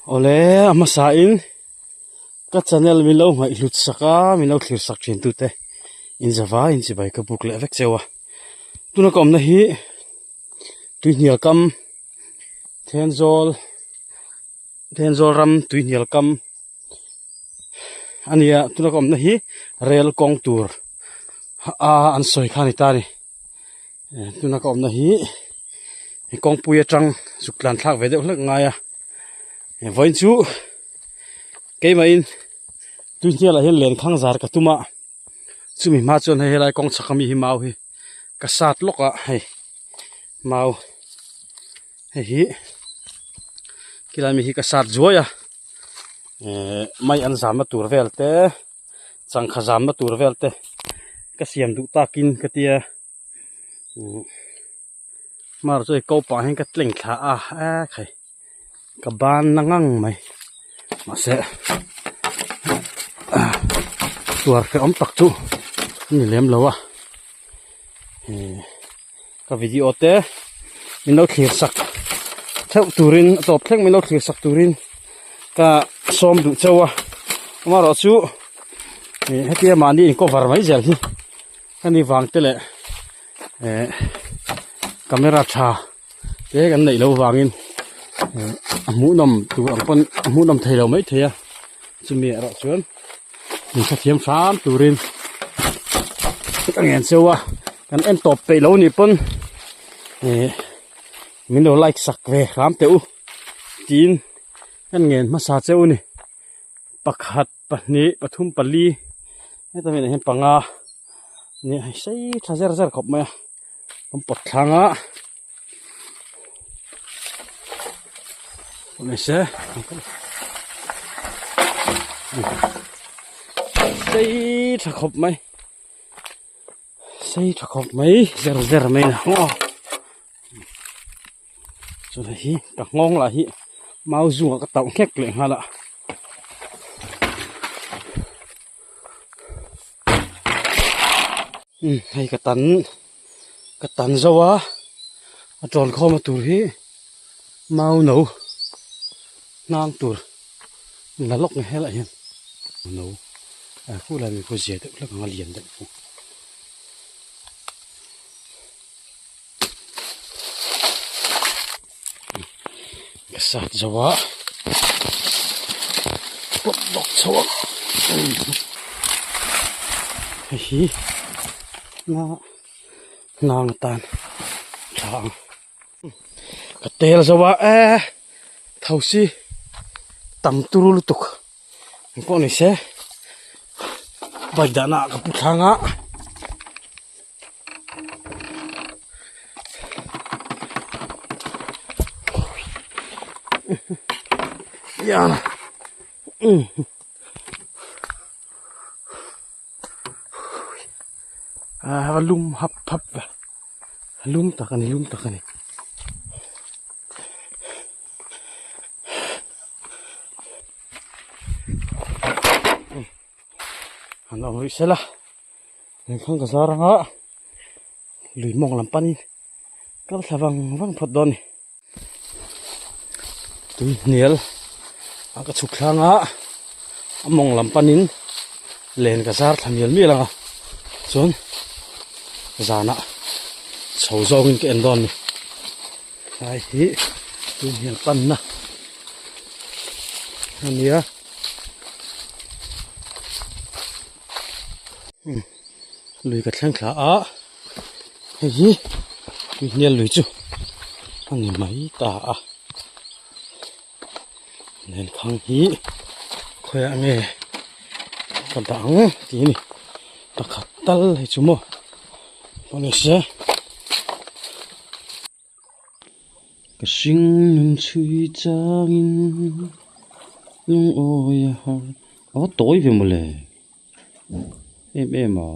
Awle a hmasa in ka channel min lo ngaih hlut sak a min lo thlir sak thin tute in zava in chibai ka buk leh vek cheu a tuna ka awmna hi tuihnial kam Thenzawl Thenzawl ram tuihnial kam a nia tuna ka awmna hi rel kawng tur a an sawi kha a ni ta a ni tuna ka awmna hi kawngpui atang zuk tlan thlak ve deuh hlek ngai a vawiin chu keimahin tuihnial ah hian lenkhang zar ka tum a chumi hma chuan hei helai kawng chhak ami hi mau hi ka sat lawk a hei mau hei hi khilai mi hi ka sat zuai a ehh mai an zamna tur vel te changkha zamna tur vel te ka siam duh takin ka tia umm hmar chu hei ko pah hian ka tleng thla a ekhai ka ban na ngang mai mahse tuar hrehawm tak chu a ni lem lo a ih ka video te min lo thlir sak theuh turin a tawp thleng min lo thlir sak turin ka sawm duh chauh a amaherawh chu ih hetia mahni in cover mai zel hi ka ni vang te leh eh camera tha te kan neih loh vangin eh a hmuhnawm tur ang pawn a hmuhnawm thei lo maithei a chumi erawh chuan min hrethiam hram turin ka ngen cheu a kan en tawp peih lo nih pawn eh min lo like sak ve hram teh u tiin kan ngen hmasa cheu a ni pakhat. Pahnih pathum pali heta mi ah hian panga nia hei sei tha zer zer khawp mai a an pawt thlang a ni se sei tha khawp mai sei tha khawp mai zer zer mai a aw chuan hei hi ka nghawng lah hi mau zungah ka tauh nghek leh nghal a umm hei ka tan ka tan zo a a tawn khawm a tur hi mau no hnang tur la lawk ni helaiah hian no a khulai mi khu zia deuh hlek ang a lian deuh pawh. Ka sat zo a pawt bawk chho a hei hi na hnang atan tha ang ka tel zo a e thosi tam turu lutuk Eng pawh ni se bike dahna ah ka pu thlang a yana a lum hap hap ve lum tak a ni lum tak a ni. An awm rih sela engkhawn ka zar anga lui mawng lam panin kal thla vang vang phawt dawn a ni tui hnial a ka chhuk thlang a a mawng lam panin len ka zar thla mial mial ang a chuan zanah chho zawngin ka en dawn a ni. Tlai hi tun hian panna a ni a lui ka thleng thla a hei hi tuihnial lui chu a ni mai ta a lenkhang hi khawiah nge ka dah ang tih a ni pakhat tal hei chu maw pawh ni se. Ka hring nun chhui changin lungawi a har a va tawi ve mawle em em a.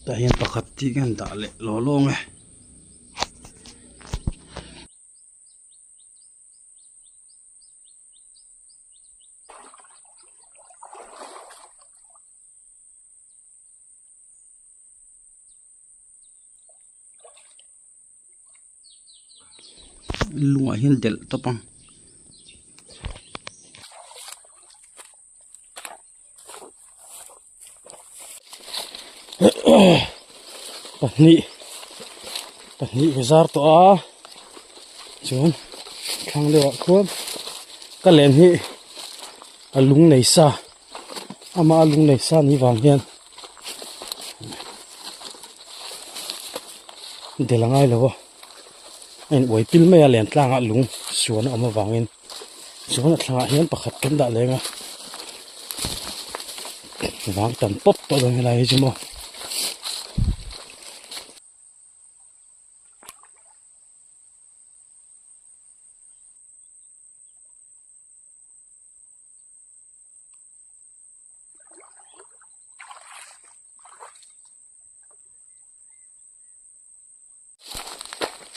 Tah hian pakhat tih ka han dah leh law law ang e. Lungah hian delh tawp ang. Pahnih pahnih ka zar tawh a chuan thlang deuh ah khuan ka len hi a lung nei sa amah a lung nei sa ni vang hian del a ngai lo a a in uai pil mai a len tlang ah lung suan a awm avangin chuan a thlangah hian pakhat kan dah leng a vang tam pawp tawh dawn helai hi chu maw.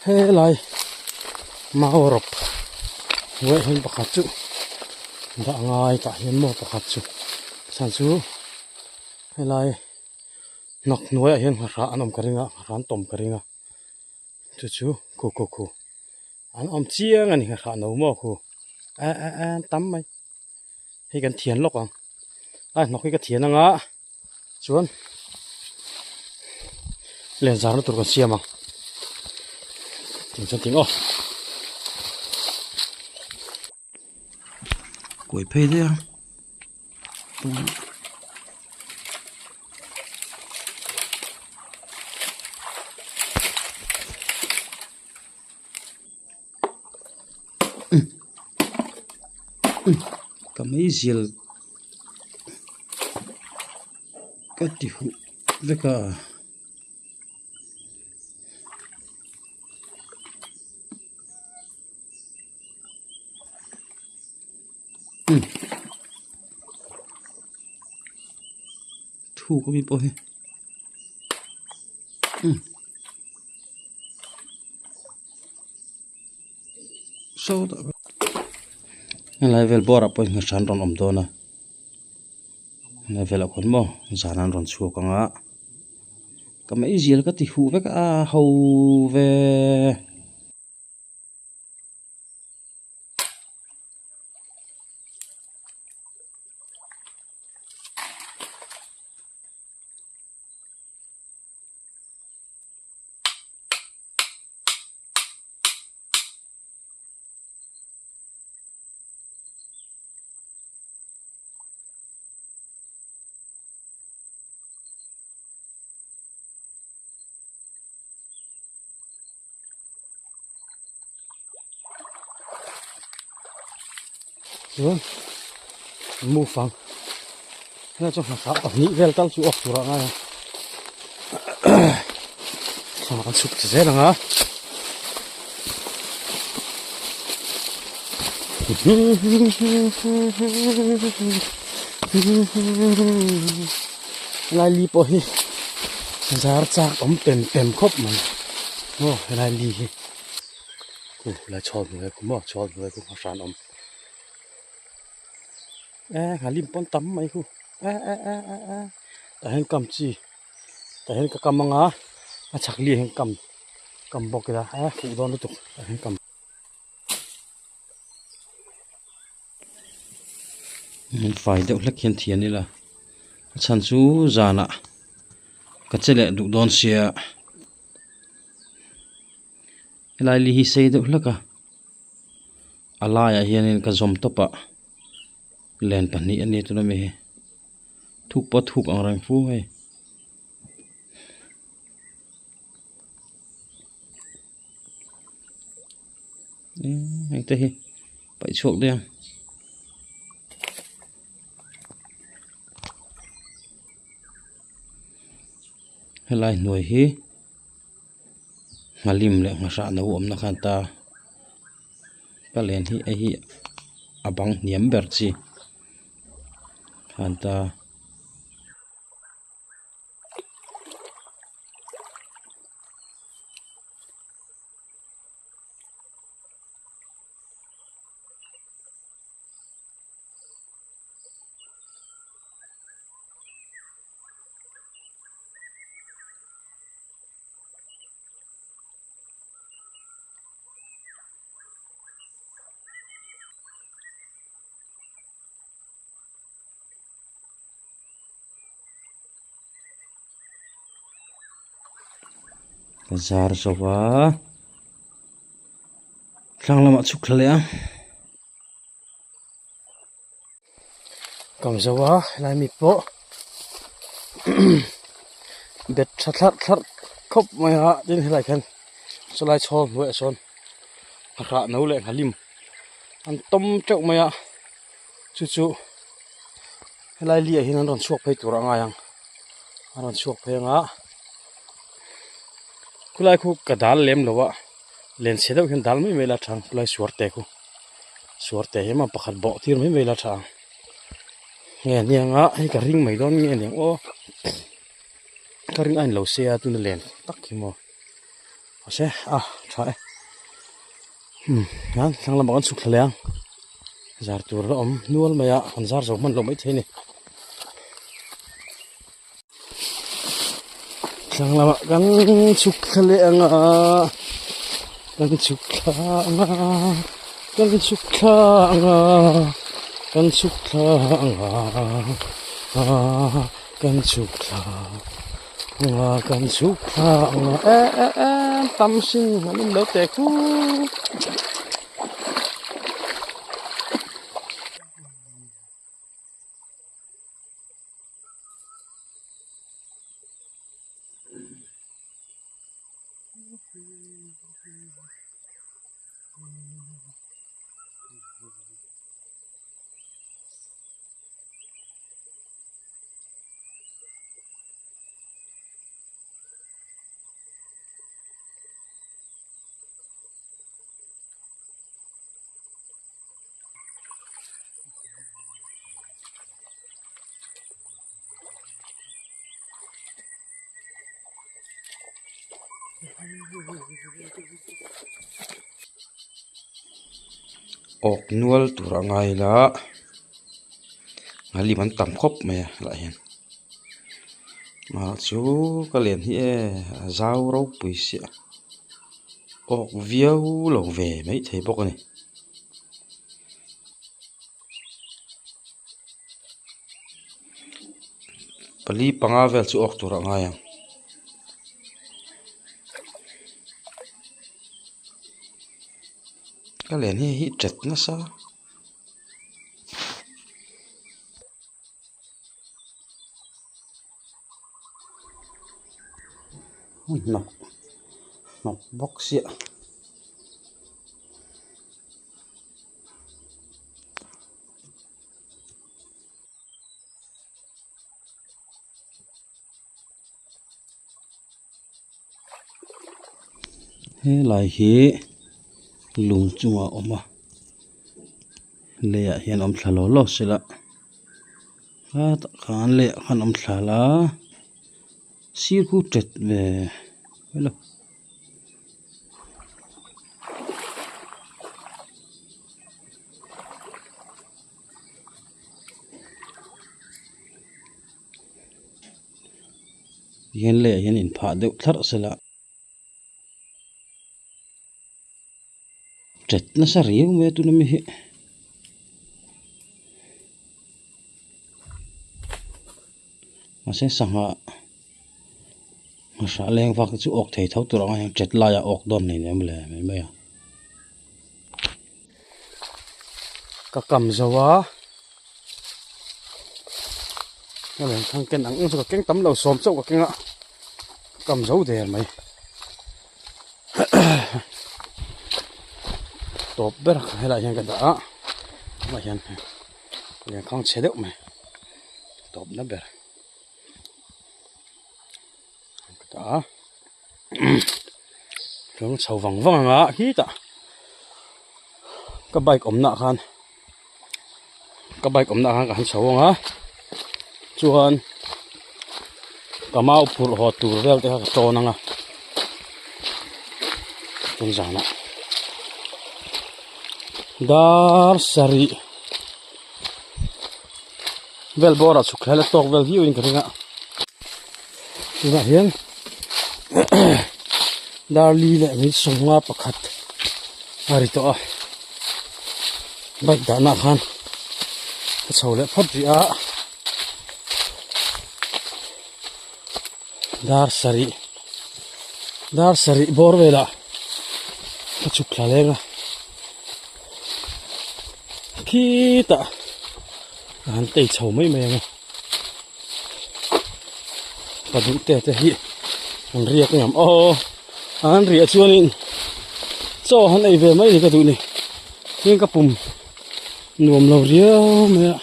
Helai mau rawp hnuaiah hian pakhat chu dah ngai tah hian maw pakhat chu chhan chu helai hnawk hnuaiah hian nghahrah an awm ka ring a nghahrah an tawm ka ring a chu chu khu khu khu an awm chiang a ni nghahrah no maw khu eh eh eh an tam mai hei kan thian lawk ang a hnawk hi ka thian anga chuan len zarna tur kan siam ang ting chuan ting aw Kuai phei daih a. Ka meizial ka ti huh vek a. Thuk ami pawh hi sawtah helai vel bawrah pawh hian hran rawn awm dawn a helai velah khawn maw zan an rawn chhuak ang a ka meizial ka ti huh vek a ho ve. Chuan move ang helai chu hmasa pahnih vel tal chu awk tur ah ngai a thla kan chhuk ta zel ang a helai li pawh hi zar chak awm pem pem khawp mai maw helai li hi khu helai chhuat hnuai khu maw chhuat hnuai khu hran awm eh nghalim pawn tam mai khu eh eh eh eh eh tah hian kam chi tah hian ka kam anga a chhak li ah hian kam kam bawk ila eh fuh dawn lutuk tah hian kam. Fai deuh hlek hian thian ila a chhan chu zanah ka che leh duh dawn sia helai li hi sei deuh hlek a a laiah hianin ka zawm tawp a len pahnih a ni tuna mi hi thuk pawh a thuk ang reng fu hei. Heng te hi paih chhuak daih ang helai hnuai hi nghalim leh nghahrah no awmna khan ta ka len hi hei hi a bang hniam ber chi khan ta. Ka zar zo a thlang lamah chhuk thla leh a. Kam zo a helai mi pawh bet tha thlarh thlarh khawp mai a tin helai khian chulai chhawl hnuaiah sawn hrah no leh nghalim an tawm teuh mai a chu chu helai li ah hian an rawn chhuak phei tur a ngai ang an rawn chhuak phei ang a khulai khu ka dal lem lo a len chhe deuh hian dal mai mai la tha ang khulai suar te khu suar te hi maw pakhat bawh tir mai mai la tha ang nge aniang a hei ka ring mai dawn nge aniang aw ka ring a inlo se a tuna len tak hi maw mahse a tha e umm hian thlang lamah kan chhuk thla leh ang zar tur la awm nual mai a an zar zo hman loh maithei a ni thlang lamah kan chhuk thla leh ang a kan chhuk thla ang a kan chhuk thla ang a kan chhuk thla ang a kan chhuk thla ang a kan chhuk thla ang a eh eh eh tam sin an in lo teh khur. Awk nual tur a ngai la nghalim an tam khawp mai a helaiah hian mah chu ka len hi e a zau ropui sia awk viau lo ve maithei bawk a ni. Pali panga vel chu awk tur a ngai ang. Ka len hi hi tet nasa. Hnawk hnawk bawk siah. Helai hi lung chungah a awm a leiah hian awm thla law law sela hetah khan leiah khan awm thla la sir khu tet ve hello. Hian leh hian inphah deuh thlarh sela tet nasa riau mai a tuna mi hi. Mahse sangha hrah leng vak te chu awk thei tho tur ang a heng tet laiah awk dawn nei nem le mai mai a. Ka kam zo a ka len thang ken ang ang chu ka keng tam lo sawm chauh ka keng a ka kam zo der mai tawp ber helaiah hian ka dah a tunah hian lenkhang chhe deuh mai tawpna ber ka dah a chuan chho vang vang ang a khitah ka bike awmna ah khan ka bike awmna ah khan ka han chho ang a chuan ka mau phurh haw tur vel te kha ka tawn ang a tun zanah dar sarih vel bawrah chhuk thlai la tawk vel viau in ka ring a tunah hian dar li leh min sawmnga pakhat a ri tawh a bike dahna ah khan ka chho leh phawt rih a dar sarih. Dar sarih bawr velah ka chhuk thla leng a khitah ka han tei chho mai mai ang a pa duh te te hi an riak ngam aw an riah chuanin chaw han ei ve mai ni ka duh ni tin ka pum nuam lo riau mai a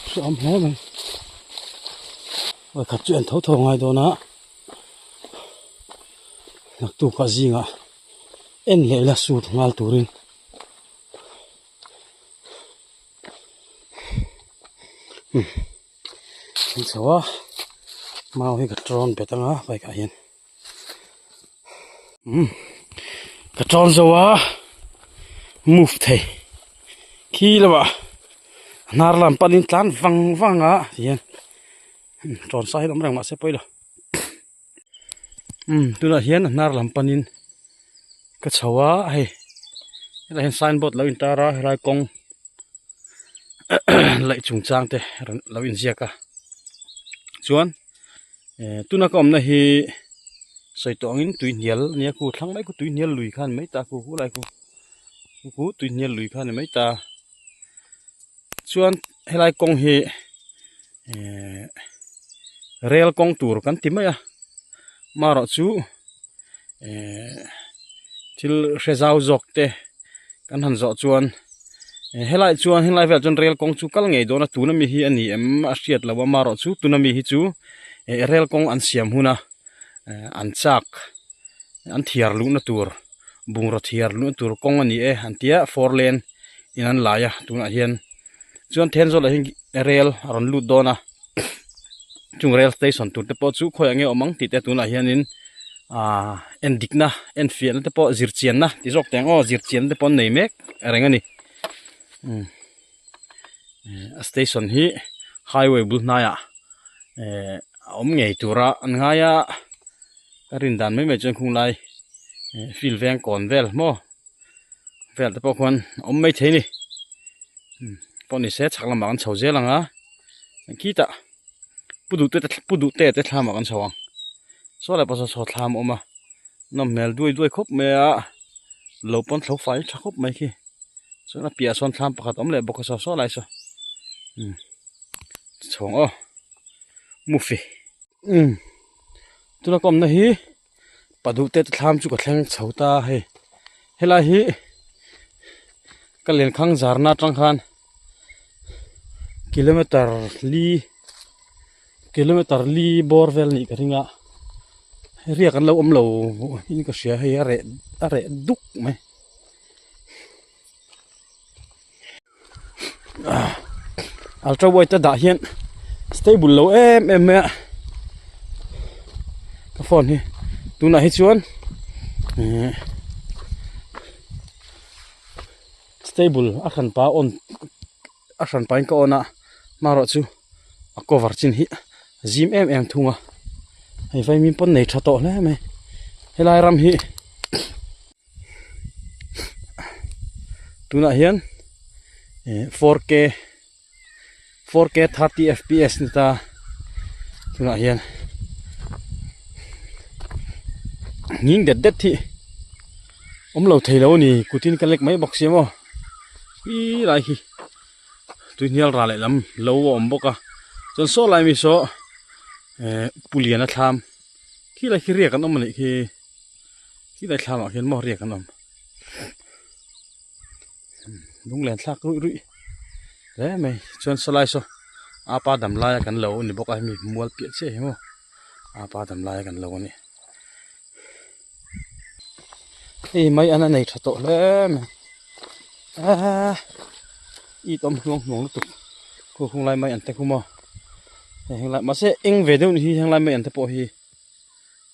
hrehawm hle mai vawikhat chu en tho tho ngai dawn a. Naktukah zingah en leh ila sut nghal turin umm an chho a mau hi ka tawn bet anga bike ah hian umm ka tawn zo a move thei khi lamah hnar lam panin tlan vang vang a tihian tawn sa hian awm reng mahse pawi lo. Umm tunah hian a hnar lam panin ka chho a hei helaiah hian sign board lo intar a helai kawng laih chungchang te rawn lo inziak a chuan eh tuna ka awmna hi sawi tawh angin tui hnial a nia khu thlang mai khu tui hnial lui kha a ni mai ta khu khulai khu khu tui hnial lui kha a ni mai ta chuan helai kawng hi ehh rel kawng tur kan ti mai a marawh chu ehh thil hre zau zawk te kan han zawh chuan helai chuan helai velah chuan rel kawng chu kal ngei dawn a tuna mi hi a ni em a hriat loh a marawh chu tuna mi hi chu eh rel kawng an siam hun a eh an chak an thiar luhna tur bungraw thiar luhna tur kawng a ni e an tia four lane in an lai a tunah hian chuan Thenzawl ah hian rel a rawn lut dawn a chung rel station tur te pawh chu khawiah nge awm ang tih te tunah hianin ahh en dikna en fiahna te pawh zir chianna ti zawk teh ang aw zir chianna te pawh an nei mek reng a ni umm a station hi highway bul hnaiah ehh a awm ngei tura an ngai a ka rin dan mai mai chuan khung lai ehh field veng kawn vel maw vel te pawh khuan a awm mai thei a ni pawh ni se chhak lamah kan chho zel ang a khitah pu duh te pu duh te te thlam ah kan chho ang saw lai pawh saw saw thlam a awm a nawm hmel duai duai khawp mai a lo pawn thlo fai tha khawp mai khi chuan a piahah sawn thlam pakhat a awm leh bawk a saw saw lai saw umm chhawng aw mufi umm tuna ka awmna hi Paduh te thlam chu ka thleng chho ta a hei helai hi ka lenkhang zarna atang khan kilometer li kilometer li bawr vel nih ka ring a riak an lo awm lo in ka hria hei a reh a reh duk mai ultra wide a dah hian stable lo em em mai a ka phone hi tunah hi chuan ihh stable a hran pa on a hran pahin ka on a hmarawh chu a cover chin hi a zim em em thung a hei vaimim pawn nei tha tawh hle mai helai ram hi. Tunah hian eh 4K 4K 30 fps ni ta tunah hian nghing det det hi awm lo thei lo a ni kutin ka lek mai bawk sia maw khi lai khi tuihnial ral lehlam lo a awm bawk a chuan saw lai mi saw eh pulian a thlam khi lai khi riak an awm a nih khi. Khilai thlamah khian maw riak an awm lunglen thlak ruih ruih hle mai chuan sawlai saw apa dam laia kan lo ni bawk a hemi mual piah chiah hi maw apa dam laia kan lo a ni hei mai an a nei tha tawh hle mai eee it awm hnuang hnuang lutuk khu khung lai mai an te khu maw hei henglai mahse eng ve deuh ni hi henglai mai an te pawh hi.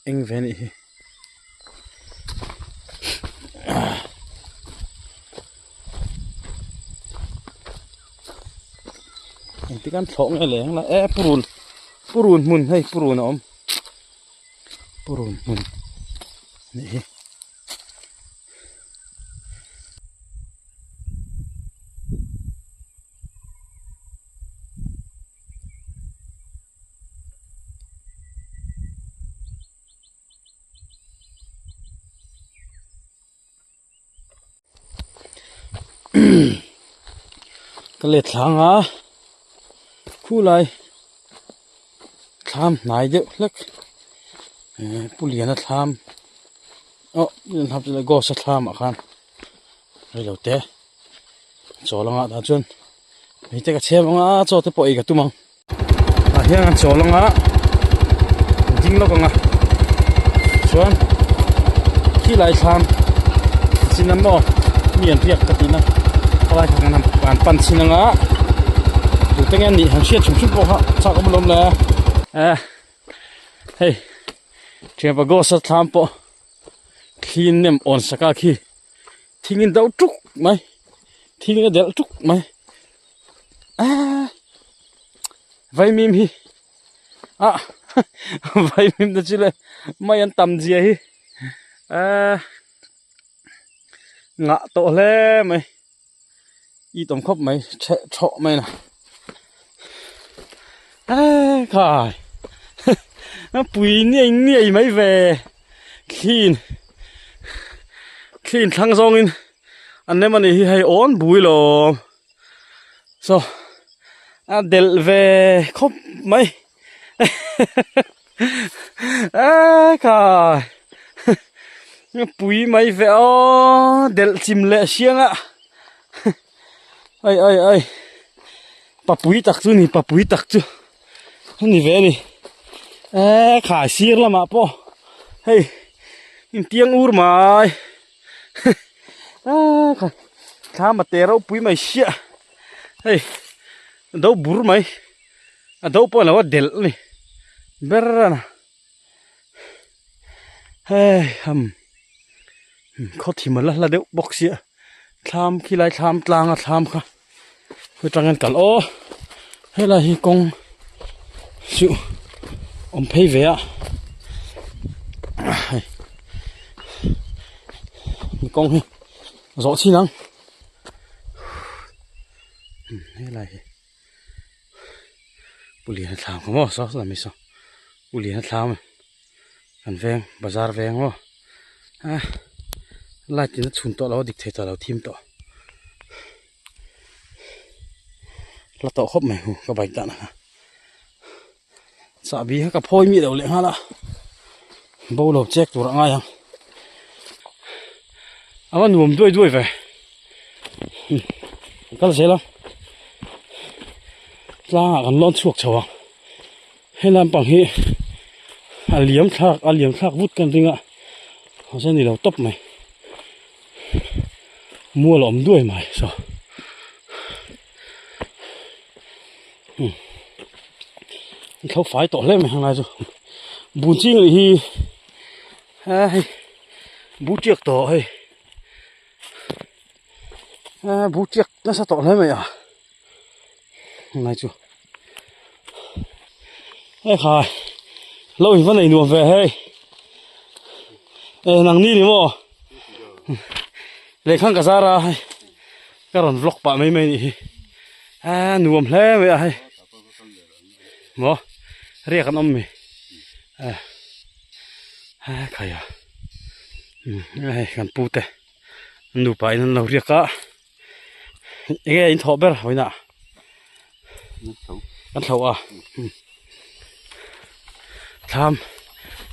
Eng ve anih hi engtik an thlawh nge le heng e purun purun hmun hei purun a awm purun hmun anih hi. Ka let thlang a, khulai thlam hnai deuh hlek Pu Liana thlam aw Pu Liana thlam chu leh Ghost a thlam ah khan reilo te chawl anga tah chuan mei te ka chhem anga chaw te pawh ei ka tum ang. Tah hian an chawl anga ding lawk anga chuan khilai thlam chin a maw mi an riak ka tihna khalai kha kan han pan chhin anga tute nge nih han hriat chhum chhum pawh kha chak awm alawm le eh hei thianpa ghost a thlam pawh thli nem awn sak a khi thing in deuh tuk mai thing in a delh tuk mai. Aaa vaimim hi ah vaimim te chu le mai an tam zia hi aaa ngah tawh hle mai i tawm khawp mai theh thawh mai na aaa khai a pui niai niai mai ve thliin thliin thlang zawngin an nem a nih hi hei awn bui lawm. Saw a delh ve khawp mai e khai pui mai ve aw delh chim leh siang a ai ai ai papui tak chu ni papui tak chu a ni ve a ni e khai sir lamah pawh hei intiang ur mai. Thlam a te ropui mai siah hei a do bur mai a do pawh a lo a delh a ni ber a na hei ham khaw thim a la hla deuh bawk sia thlam khilai thlam tlang a thlam kha khawi tangin kal aw helai hi kawng chu awm phei ve a hei kawng hi zawh chin ang helai hi pu liana thlam kha maw saw saw saw pu liana thlam kan veng bazar veng maw a light in a chhun tawh lo a dik thei tawh lo thim tawh la tawh khawp mai hu ka bike dan kha chahbi kha ka phawi mi lo leh nghal a bo lo check tur a ngai ang a va nuam duai duai ve kal zel ang tlangah kan lawn chhuak chho ang. He lampang hi a liam thlak a liam thlak vut kan ring a mahse a ni lo tawp mai mual a awm duai mai saw umm an thlo fai tawh hle mai helai chu bun ching leh hi a hei bu tiak tawh hei a bu tiak nasa tawh hle mai a. Ngai chu hei khai lo in va nei nuam ve hei e nang ni ni maw lehkhan ka zar a hei ka rawn vlog pah mai mai nih hi a nuam hle mai a hei maw riak an awm mi e khai a hei kan pu te nupa in an lo riak a. Enge in thawh ber vawiinah kan thlo a thlam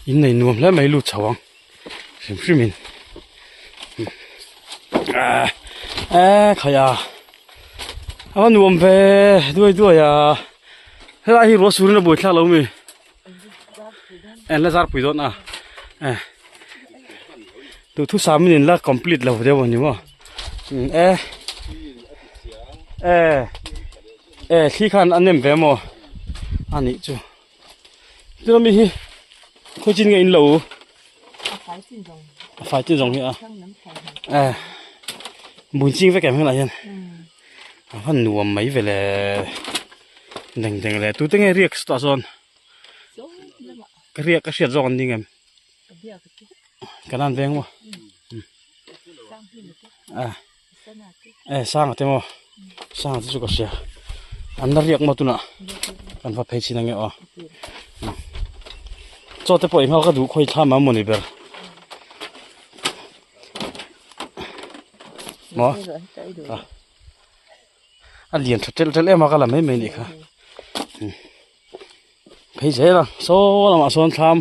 in nei nuam hle mai lut chho ang hrim hrim in eh khai a a va nuam ve duai duai a helai hi ruah sur in a buai thlak lo mi en la zar pui dawn a eh duhthusam in la complete lo deuh a ni maw e e e thli khan a nem ve maw a nih chu chuan mi hi khawi chin nge in lo a fai chin zawng hi a e bun ching vek em helai hian a va nuam mai ve le deng deng le tute nge riak tah sawn ka riak ka hriat zawk an ding em kan an veng maw e sanga te maw sanga te chu ka hria an la riak maw tunah kan va phei chin ange aw chaw te pawh i nghal ka duh khawi thlam a mawni ber maw. A lian tha tel tel em a ka la mai mai nih kha. Phei zel a saw lamah sawn thlam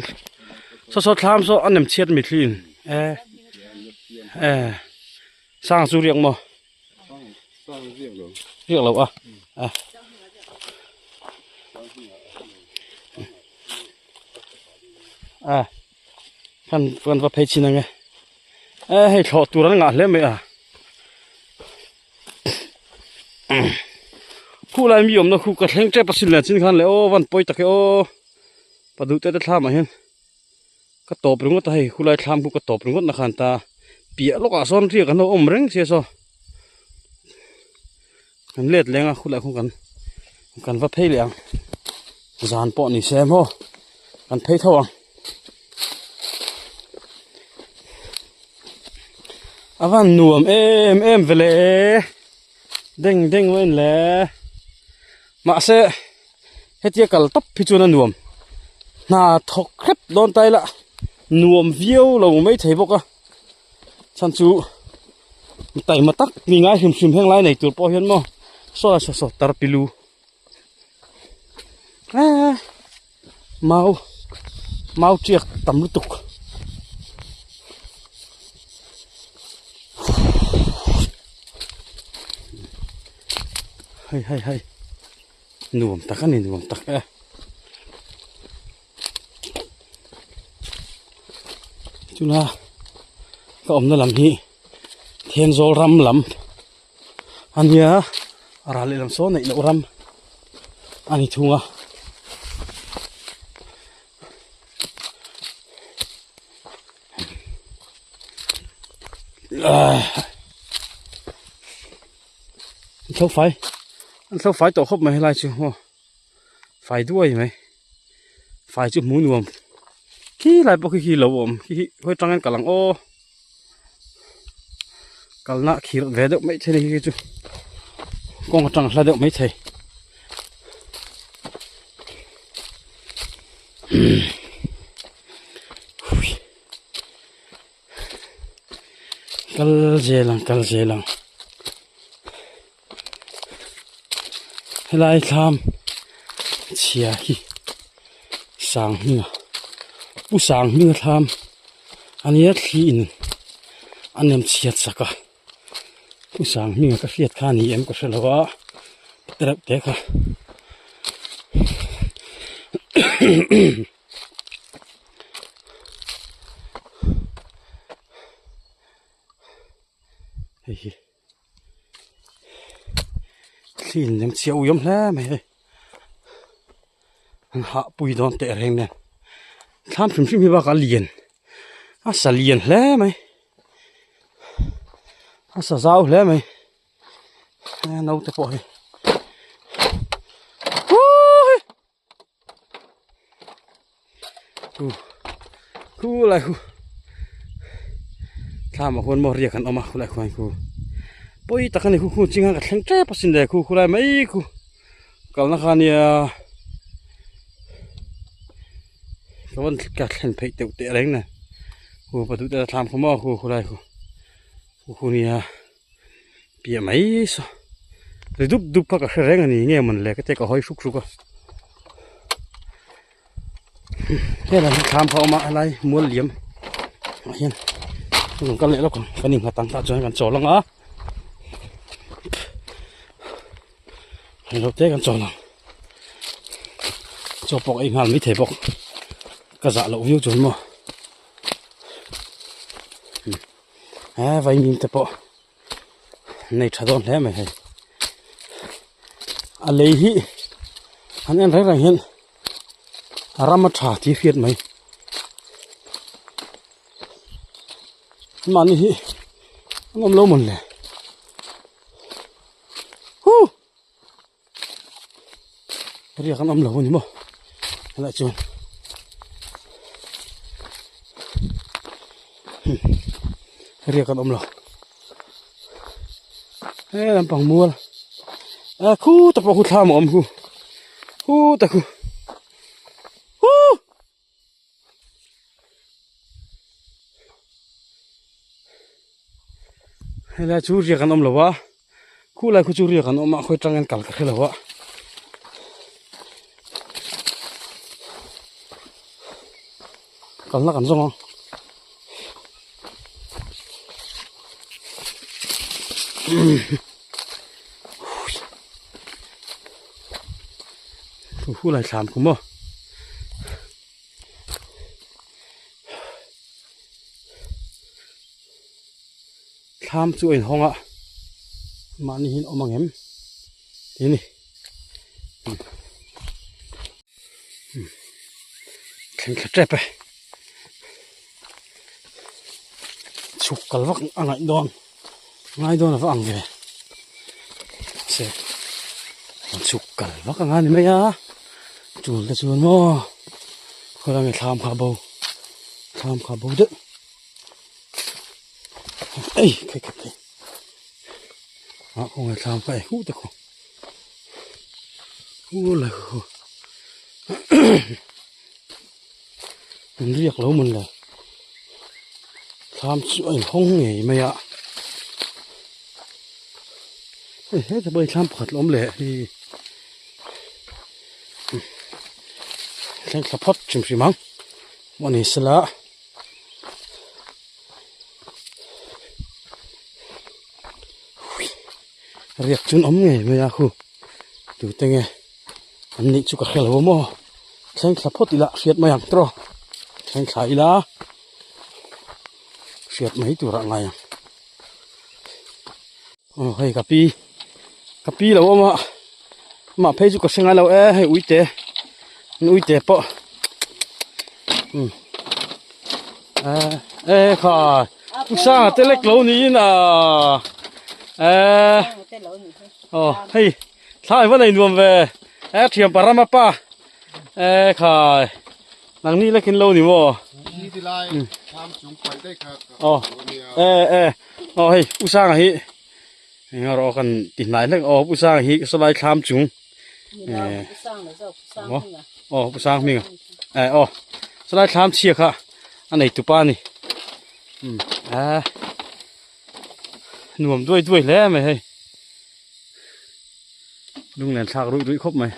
saw saw thlam saw a nem chhiat mitthli in e e sang chu riak maw riak lo a a a kan kan va phei chin ang e e hei thlawh tur an ngah hle mai a. Khu lai mi awmna khu ka thleng tep asin le chin khan le aw van pawi tak e aw pa duh te te thlam ah hian ka tawp ringawt a hei khu lai thlam khu ka tawp ringawt na khan ta piah lawkah sawn riak an lo awm reng sia saw kan let leng a khu lai khu kan kan va phei leh ang zan pawh ni se maw kan phei tho ang. A van nuam em em ve le deng deng mai le mahse hetia kal tawp hi chuan a nuam hna thawk hrep dawn ta ila nuam viau lo mai thei bawk a chhan chu taima tak mi ngai hrim hrim heng lai nei tur pawh hian maw saw saw saw tarpilu eee. Mau mau tiak tam lutuk hei hei hei nuam tak a ni nuam tak e chuna ka awmna lam hi Thenzawl ram lam a nia a ral lehlam sawn neih loh ram a ni thung a. An thlo fai an thlo fai tawh khawp mai helai chu maw fai duai mai fai chu hmuh nuam khi lai pawh khi khi lo awm khi khi hawi tangin kal ang aw. Kalna khir ve deuh mai thei hi chu kawng atang hla deuh mai thei kal zel ang kal zel ang helai thlam chhia hi sang hminga pu sang hminga thlam a nia thli in a nem chhiat sak a pu sang hminga ka hriat kha a ni em ka hre lo a tereuh te kha hei hi. Thli in nem chhia ui awm hle mai hei an hah pui dawn teh reng nen thlam hrim hrim hi bakah a lian a sa lian hle mai a sa zau hle mai naute pawh hi Khu khu lai khu thlam ah khuan maw riak an awm a khulai khuan khu pawi tak a ni khu khu ching a ka thleng tep asin le khu khulai mai khu kalna kha nia ka van ka thlen pheih teuh teh reng nen khu pa duh te thlam khu maw khu khulai khu khu khu nia. Piah mai saw ri dup dup kha ka hre reng a ni nge mawn le ka tia ka hawi hruk hruk a helai hi thlam kha a awm a helai mual liam ah hian rawn kal leh lawk ang kan innghat ang tah chuan kan chawl ang a englo te kan chawl ang chaw pawh ka ei nghal maithei bawk ka zah loh viau chuan maw. He vaimim te pawh nei tha dawn hle mai hei a lei hi an en reng reng hian a ram a tha tih hriat mai mahni hi an awm lo mawn le huh. Riak an awm lo a ni maw helaiah chuan riak an awm lo he lampang mual a khu ta pawh khu thlam a awm khu khu ta khu huh. Helai chu riak an awm lo a. Khulai khu chu riak an awm a khawi tangin kal ka hre lo a. Kalna kan zawng ang. Khulai thlam khu maw. Thlam chu a inhawng a mahni hian awm ang em tih a ni thleng thla tep e chhuk kal vak a ngaih dawn ngai dawn ava ang ve se chhuk kal vak anga ni mai a tul te chuan maw khawlai nge thlam kha bo thlam kha bo deuh. Ei khai khai khai a khaw ngai thlam kha ei huh te khu hu la hu an riak lo man lo thlam chu a inhawng ngei mai a hei heta pawh hi thlam pakhat la awm leh hi thleng thla phawt hrim hrim ang maw ni sela. Riak chu an awm ngei mai a khu tute nge an nih chu ka hre lo a maw thleng thla phawt ila hriat mai ang tawh thleng thla ila hriat mai tur ah ngai ang aw hei ka pi ka pi lo awm a amah phei chu ka hre ngai lo e hei uite an uite pawh um e kha u sanga te lek lo niin a e aw hei thlai va nei nuam ve e thiam parama pa e khai nangni lekin lo ni maw aw e e aw hei u sanga hi eng erawh kan ti hnai hlek aw pu sang hi sawlai thlam chung aw pu sang hming a eh aw sawlai thlam chhia kha a nei tupa a ni a nuam duai duai hle mai hei lunglen thlak ruih ruih khawp mai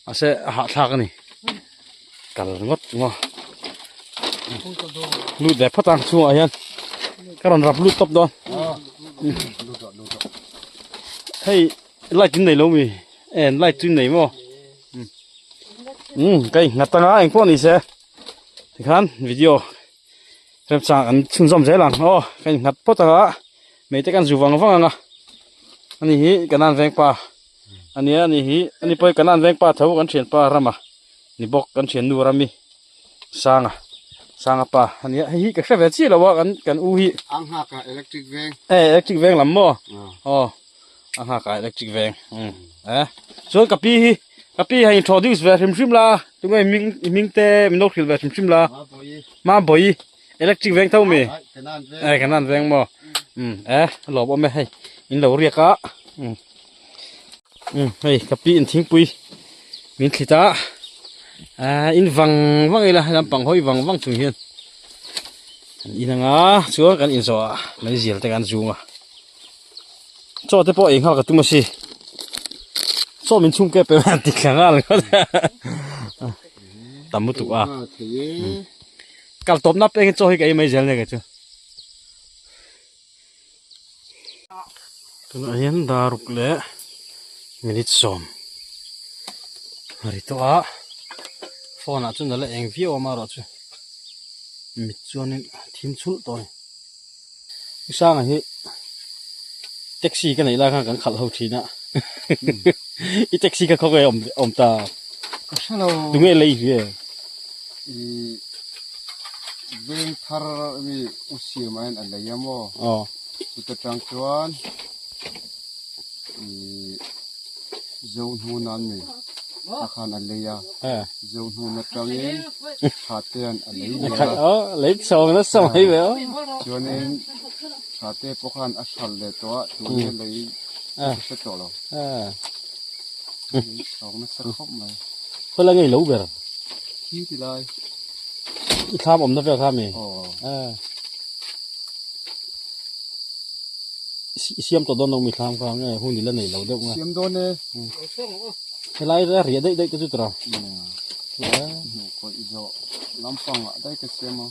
mahse a hahthlak a ni kal ngawt maw lut ve phawt ang chhungah hian ka rawn rap lut tawp dawn hei light in nei lo mi en light chu in nei maw um ka inghat anga engpawh ni se tikhan video remchang an chhunzawm zel ang aw ka inghat phawt anga hmeichhe kan zu vang vang anga ani hi kanan vengpa ania ani hi ani pawh hi kanan vengpa tho kan thianpa rama ni bawk kan thiannu rami sanga sanga pa ania hei hi ka hre ve chiah lo a kan kan u hi ang nghak ah electric veng e electric veng lam maw aw a nghak ah electric veng um eh chuan ka pi hi ka pi hei introduce ve hrim hrim la tunge i hming i hming te min lo hrilh ve hrim hrim la ma bawi electric veng tho mi e kanan veng maw um eh lawm awm e hei in lo riak a um um hei ka pi in thingpui min thlit a ah in vang vang ila he lampang hawi vang vang chung hian an in anga chuan kan inzawh ah meizial te kan zung a chaw te pawh ei nghal ka tum a si chaw min chhung kep em an ti thla nghal tam lutuk a kal tawp nap engin chaw hi ka ei mai zel nia kei chu tunah hian daruk leh minute sawm a ri tawh a phone ah chuan a la eng viau a amaherawh chu mit chuanin a thim chhulh tawh a ni u sanga hi taxi ka neih lai khan kan khalh ho thin a i taxi kha khaw nge awm ta ka hre lo tunge lei ve I veng thar mi u siam ah hian a lei a maw chuta tang chuan ih zo hnun an mi a khan a lei a zo hnun atangin tha te an a lei leh a lei chhawng nasa mai ve aw chuanin tha te pawh khan a hral leh tawh a tun hi lei ka hre tawh lo lei chhawng nasa khawp mai khawi lai nge i lo ber. Khi ti lai. I thlam awmna vel kha mi? Aw. Eh. i siam tawh dawn lo mi thlam kha nge hun i la nei lo deuh nge. Siam dawn e. Helai a riah daih daih te chu tawh. Hnukawih zawh lampang ah daih ka siam a.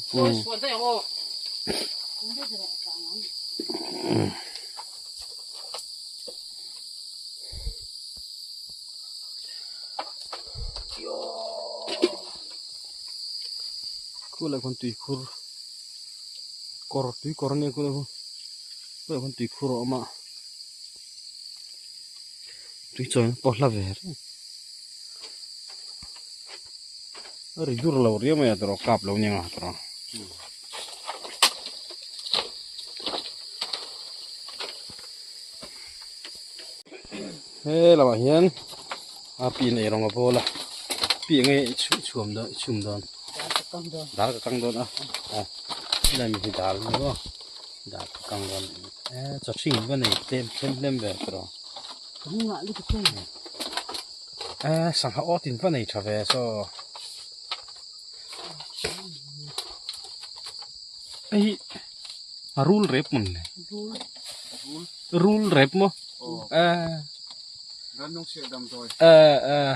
Khulai khawn tuikhur kawr tui kawr ania khulai khu khulai khawn tuikhur a awm a tui chawi pawh hla ve reng a ri dur lo riau mai a tawrh kap lo nia nga tawrh. He lamah hian a pin ei rawng a bawl a pi enge i chhu chhuam dawn i chhum dawn dal ka kang dawn a a helai mi hi dal a ni maw dal ka kang dawn e chaw hring va nei tlem tlem tlem ve tawh e sangha awt in va nei tha ve saw hei hi a rul rep mawn le rul rep maw eh eh eh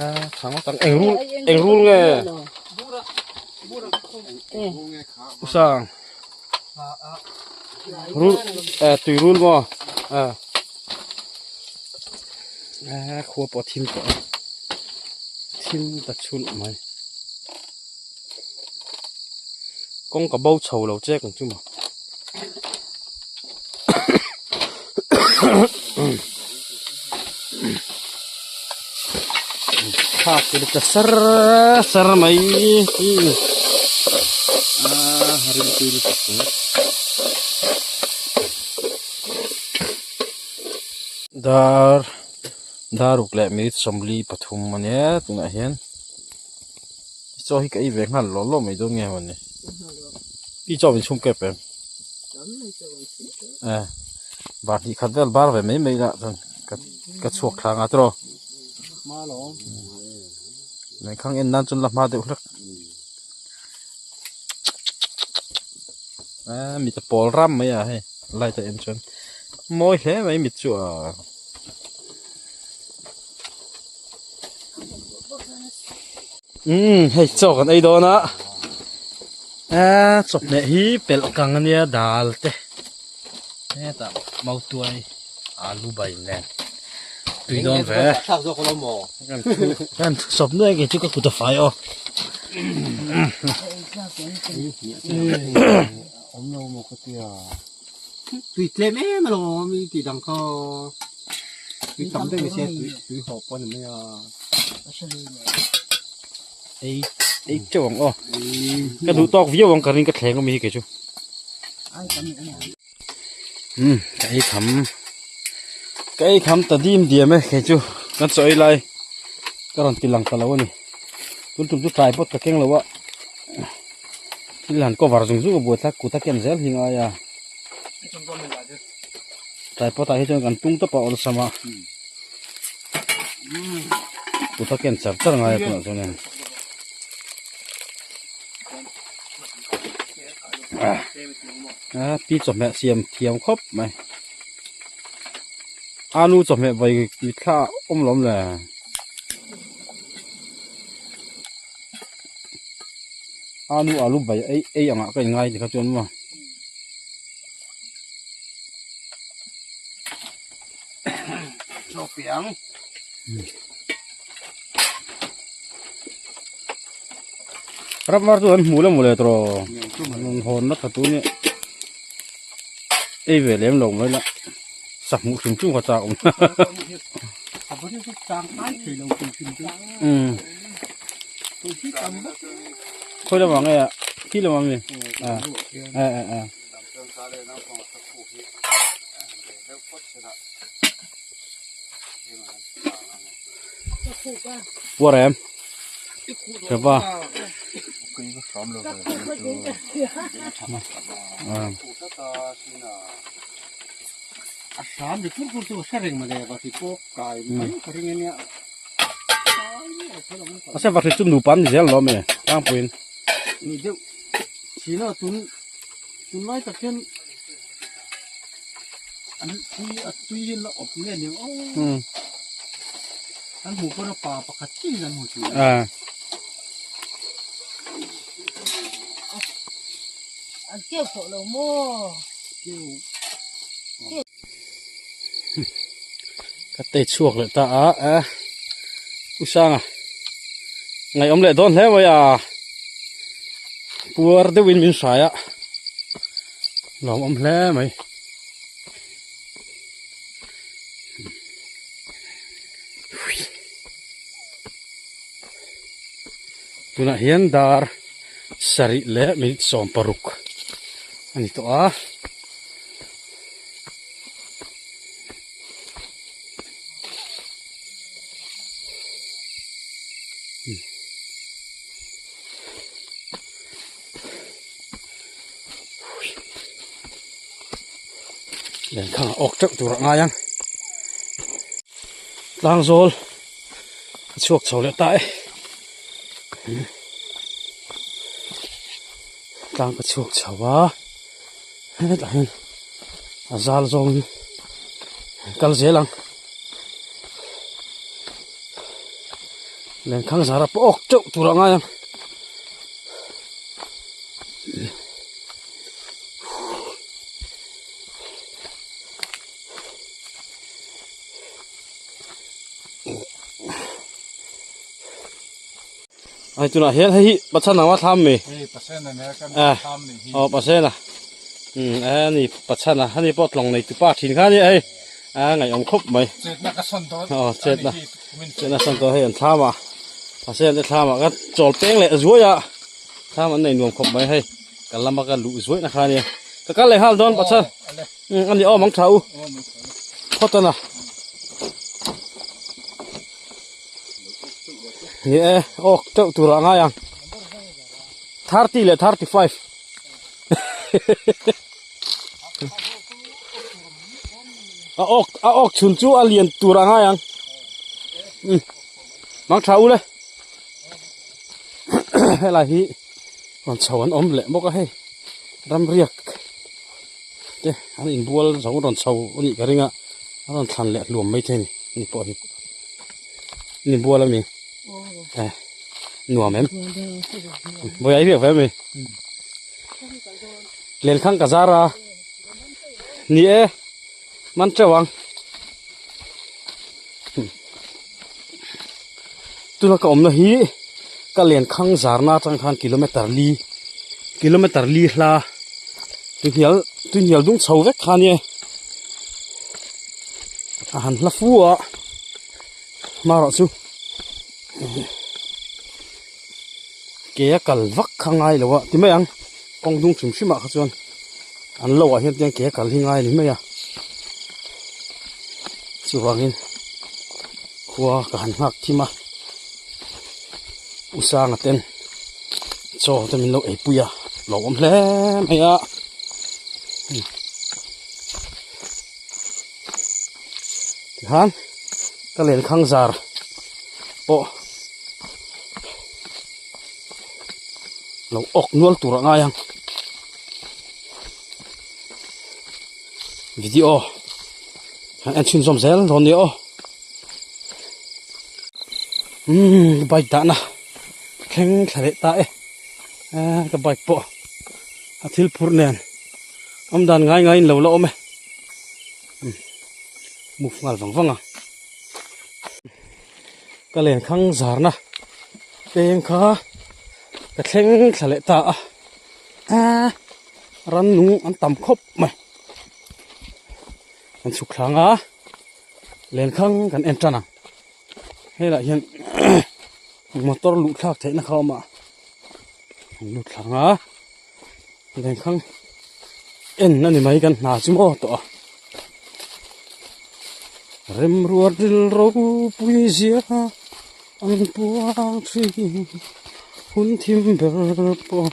eh thang tang eng rul eng rul nge usang rul eh tui rul maw eh eh khua pawh thim tawh a thim ta chhun mai. Kawng ka bo chho lo chek ang chu maw. Thak te ta sar sar mai a rim tui lutuk chu. Dar daruk leh minute 43 ania tunah hian. Chaw hi ka ei ve nghal lawm lawm mai dawn nge mawni pi chaw min chhung kep em eh bar hnih khat vel bar ve mai mai lah chuan ka ka chhuak thla anga tiraw lengkhang en nan chuan la hma deuh hlek eh mit a pawl ram mai a hei light a en chuan mawi hle mai mit chu a. Umm hei chaw kan ei dawn a eee chawhmeh hi pelh kang ania dal te hetah mautuai alu bai nen tui dawn ve kan sawp nuai kei chu ka kut a fai aw. Tui tlem em alawm i tih dang kha tui tam deuh nise tui tui haw pawh a ni mai a. Ei ei teuh ang aw ka duh tawk viau ang ka ring ka thleng awm hi kei chu umm ka ei kham ka ei kham ta dim diam e kei chu kan chaw ei lai ka rawn ti lang ta lo a ni tun tum chu tlai pawt ka keng lo a. Thil han cover zung zung a buai thlak kut a ken zel hi ngai a tripod ah hi chuan kan tung tawp a awlsam a kut a ken char char ngai a tunah chuan in ah pi chawhmeh siam thiam khawp mai alu chawhmeh vawi mitthla ah awm lawm le. Alu alu bai ei ei angah ka inngai tikha chuan maw. Chaw piang. Ram var chu an hmu le maw le tawh an hawn na tha tu nia ei ve lem lo mai la sa hmuh hrim hrim kha chak awm. Umm khawi lamah nge a khi lamah mi a a a a puar em hrepa A hram ri kur kur chu ka hre reng mawle va ti pawk kai mai ka ring ania. A se va hri chu nupa an ni zel lo mi tlangpuiin. Ni deuh thin a tun tunlai tak hian. An tui a tui hi la awp nge ni aw. An hmuh pawn a pa pakhat chiah in an hmu thin. An keu tawh lo maw? Keu. Ka tei chhuak leh ta a a u sanga ngaihawm leh dawn hle mai a puar deuhin min hrai a lawmawm hle mai. Tunah hian dar sarih leh minute 16 a ni tawh a. Lenkhang a awk teuh tur a ngai ang tlangzawl a chhuak chho leh ta e tlang ka chhuak chho a hetah hian a zal zawngin kal zel ang lenkhang zara pawh awk teuh tur a ngai ang. Ai tunah hian hei hi Pathian anga thlam mi. Hei Pathian a nia kan thlam ni hi. Aw Pathian a. Um a ni Pathian a ani pawh tlawng nei tupa thin kha ni hei. A ngaihawm khawp mai. Chetna ka sawn dawn. Aw chetna. Chetna sawn dawn hei an thlam a. Pathian te thlam ah ka chawl peng leh zuai a. Thlam an nei nuam khawp mai hei. Ka lama ka luh zuaih na kha nia. Ka kal leh nghal dawn Pathian. Um ani aw mang tha u. Phawt a na. Ni e awk teuh tur ah ngai ang 30 leh 35 a awk a awk chhun chu a lian tur ah ngai ang um mang tha u le helai hi rawn chho an awm leh bawk a hei ram riak te an inbual zo rawn chho a nih ka ring a a rawn thlan leh hluam maithei a ni ani pawh hi. Ni bual ami eh nuam em vawi ai viak ve ami lenkhang ka zar a ni e man teuh ang tuna ka awmna hi ka lenkhang zarna atang khan kilometer li kilometer li hla tuhnial tuhnial dung chho vek kha nia a han hla fu a. Hmarawh chu ke a kal vak kha ngai lo a ti mai ang kawng dung hrim hrim ah kha chuan an lo ah hian tiang ke a kal hi ngai a ni mai a chuvangin khua ka han nghak thim a u sanga ten chaw te min lo ei pui a lo awm hle mai a. Tikhan ka lenkhang zar pawh lo awk nual tur a ngai ang video han en chhunzawm zel dawn nia aw umm bike dahna thleng thla leh ta e ka bike pawh a thil phurh nen awm dan ngai ngaiin lo la awm e. Move nghal vang vang a ka lenkhang zarna peng kha ka thleng thla leh ta a ah rannung an tam khawp mai an chhuk thlang a lenkhang kan en tan ang helaiah hian motor luh thlak theihna kha a awm a an lut thlang a. Lenkhang en a ni mai kan hna chu maw tawh a remruat ril ropui zia an puang thin hun thim ber pawh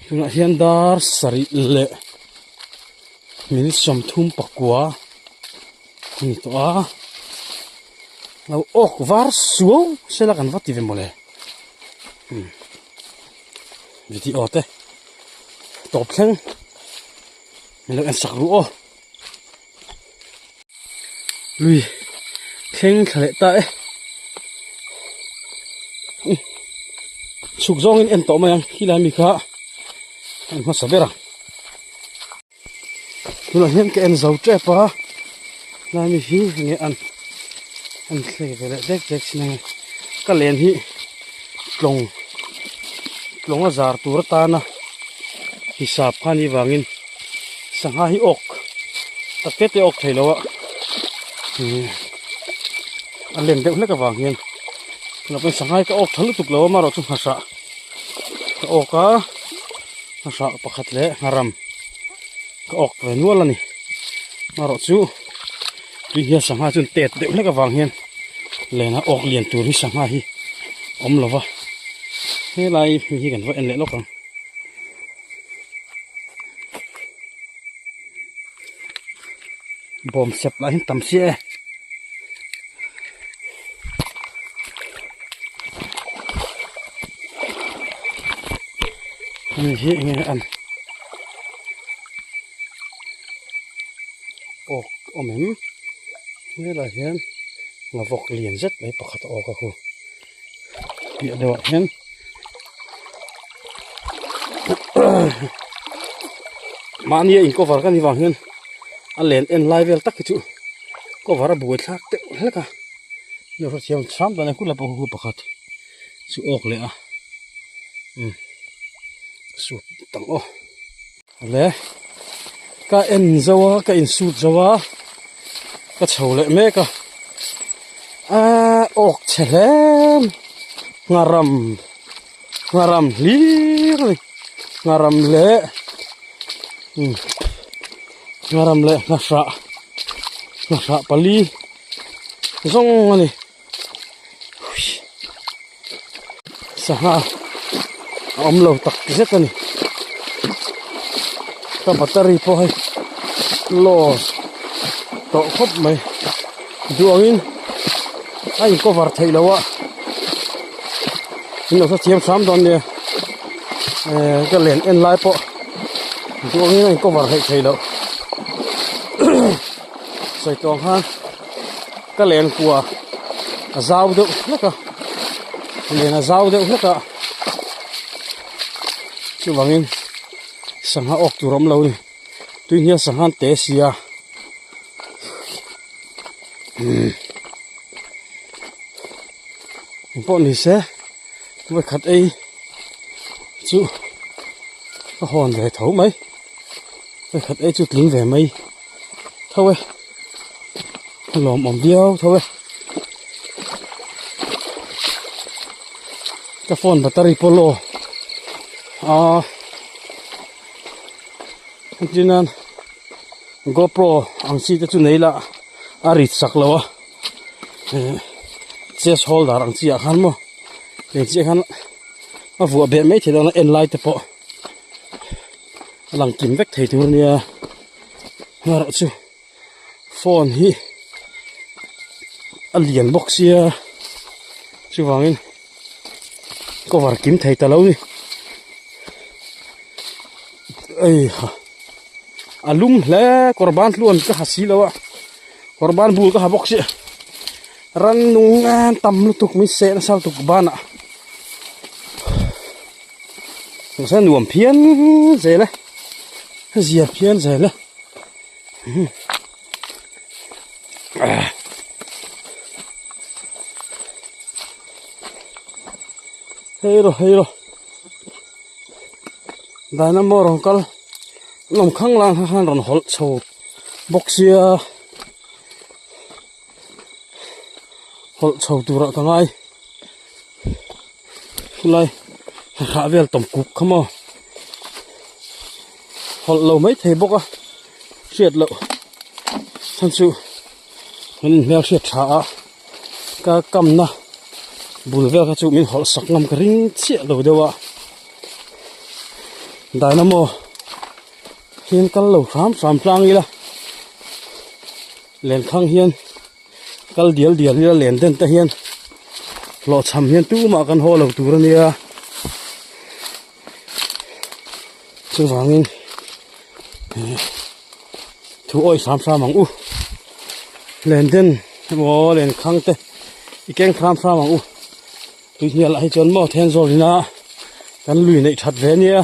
tunah hian dar sarih leh minute 34 a ni tawh a. Lo awk var suau sela kan va ti ve mawle video te tawp thleng min lo en sak ru aw. Lui thleng thla leh ta e. Chhuk zawngin en tawh mai ang khilai mi kha an hmasa ber ang. Tunah hian ka en zo tep a lai mi hi enge an an thlek ve leh dek dek sin ange ka len hi tlawng tlawng a zar tur atana hisap kha ni vangin sangha hi awk tak te te awk thei lo a a len deuh hlek avang hian tunah pawh hian sangha hi ka awk tha lutuk lo a amaherawhchu nghasah ka awk a. Hmahrah pakhat leh ngharam ka awk ve nual a ni marawh chu tui hian sangha chu tet deuh hlek avang hian lena awk lian tur hi sangha hi awm lo va helai mi hi kan va en leh lawk ang. Bawm sep lah hian tam sia e. Hemi hi enge an awk awm em helaiah hian ngavawk lian zet mai pakhat a awk a khu piah deuhah hian mahni a in cover ka ni vang hian a len en lai vel tak hi chu cover a buai thlak deuh hlek a ni hrethiam hram dan a hun pawh hu pakhat chu awk leh a umm sut tang aw le ka en zo a ka in sut zo a ka chho leh mek a aaa awk chhe hle ngharam ngharam hlir a ni ngharam leh umm ngharam leh nghahrah nghahrah pali zawng a ni. Sangha a awm lo tak zet a ni ka battery pawh hei low tawh khawp mai duh angin a in cover theih loh a in lo hrethiam hram dawn nia eh ka len en lai pawh duh angin a in cover theih theih loh sawi tawh ang khan. Ka len kua a zau deuh hlek a len a zau deuh hlek a chuvangin sangha awk tur a awm lo a ni tui hian sangha an te si a umm engpawh ni se vawikhat ei chu ka hawn ve tho mai vawikhat ei chu tling ve mai tho e. A lawmawm viau tho e ka phone battery pawh low ah engtin nan gopro ang chi te chu nei la a rit sak lo a eh chest holder ang chi ah khan maw eng chiah khan a vuah beh mai theih dawn a en lai te pawh a lang kim vek thei tur a nia erawh chu. Phone hi a lian bawk sia chuvangin cover kim thei ta lo ni eiha a lum hle kawr ban tluan ka ha si lo a kawr ban bul ka ha bawk sia rannung an tam lutuk min seh nasa lutuk banah mahse nuam phian zel e a zia phian zel e. Hei rawh hei rawh dynamo rawn kal an awm khang lang kha khan rawn hawlh chho bawk sia hawlh chho turah ka ngai khulai hrah vel tawm kuk kha maw. Hawlh lo mai thei bawk a hriat loh chhan chu min hmel hriat tha a ka kamna bul vel kha chu min hawlh sak ngam ka ring chiah lo deuh a dynamo hian kal lo hram hram tlang ila lenkhang hian kal dial dial ila len den te hian hlawhchham hian tumah kan haw lo tur a nia. Chuvangin thu awih hram hram ang u. Len den emaw len khang te i keng hram hram ang u. Tuihnial ah hi chuan maw then zawlin a kan lui neih that ve ania.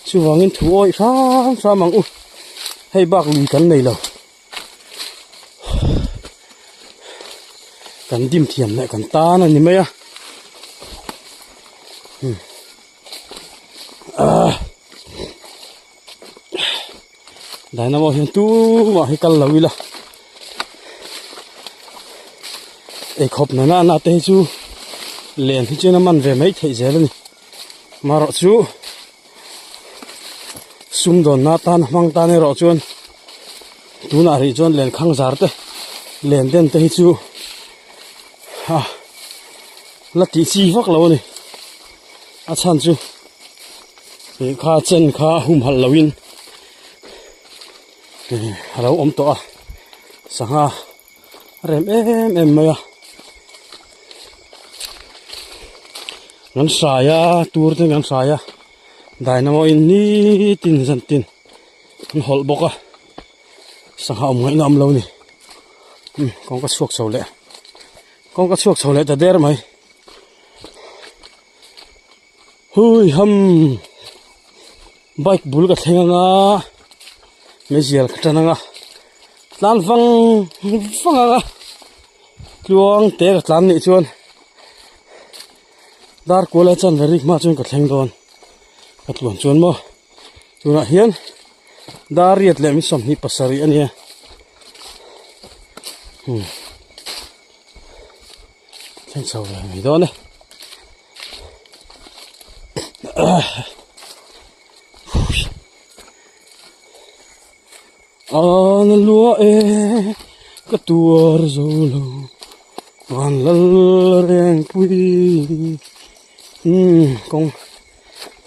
Chuvangin thu awih hram hram ang u. Hei bak lui kan nei lo. Kan dim thiam leh kan tan a ni mai a. Dynamo hian tumah hi kal lo ila eikhawp nana na te hi chu len hi chuan a man ve mai theih zel a ni marawh chu sumdawnna tan hmang tan erawh chuan tunah rih chuan len khang zar te len den te hi chu a la tih chi vak lo a ni. A chhan chu ih kha chen kha humhalh lo in ih a lo awm tawh a sangha a rem em em mai a kan hrai a tur te kan hrai a dynamo in nitin zan tin an hawlh bawk a sangha awm ngaihna awm lo a ni kawngka chhuak chho leh kawngka chhuak chho leh ta der mai. Hui ham bike bul ka thleng anga meizial ka tan anga tlan vang vang anga tluang te ka tlan nih chuan dar kual a chan ve rik hma chuan ka thleng dawn ka tluan chuan maw tunah hian dar riat leh mi 27 a nia. Thleng chho ve mai dawn e. An lua e ka tuar zo lo van lal reng pui umm kawng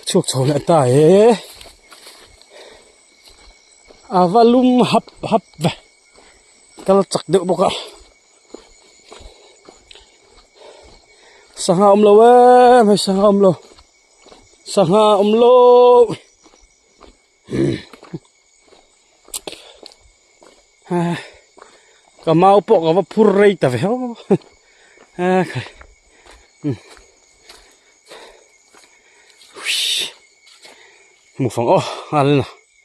chhuak chho leh ta e a va lum hap hap ve kal chak deuh bawk a. Sangha awm lo em hei sangha awm lo sangha awm lo ka mau pawh ka va phur rei ta ve aw hmu fang aw nghal na.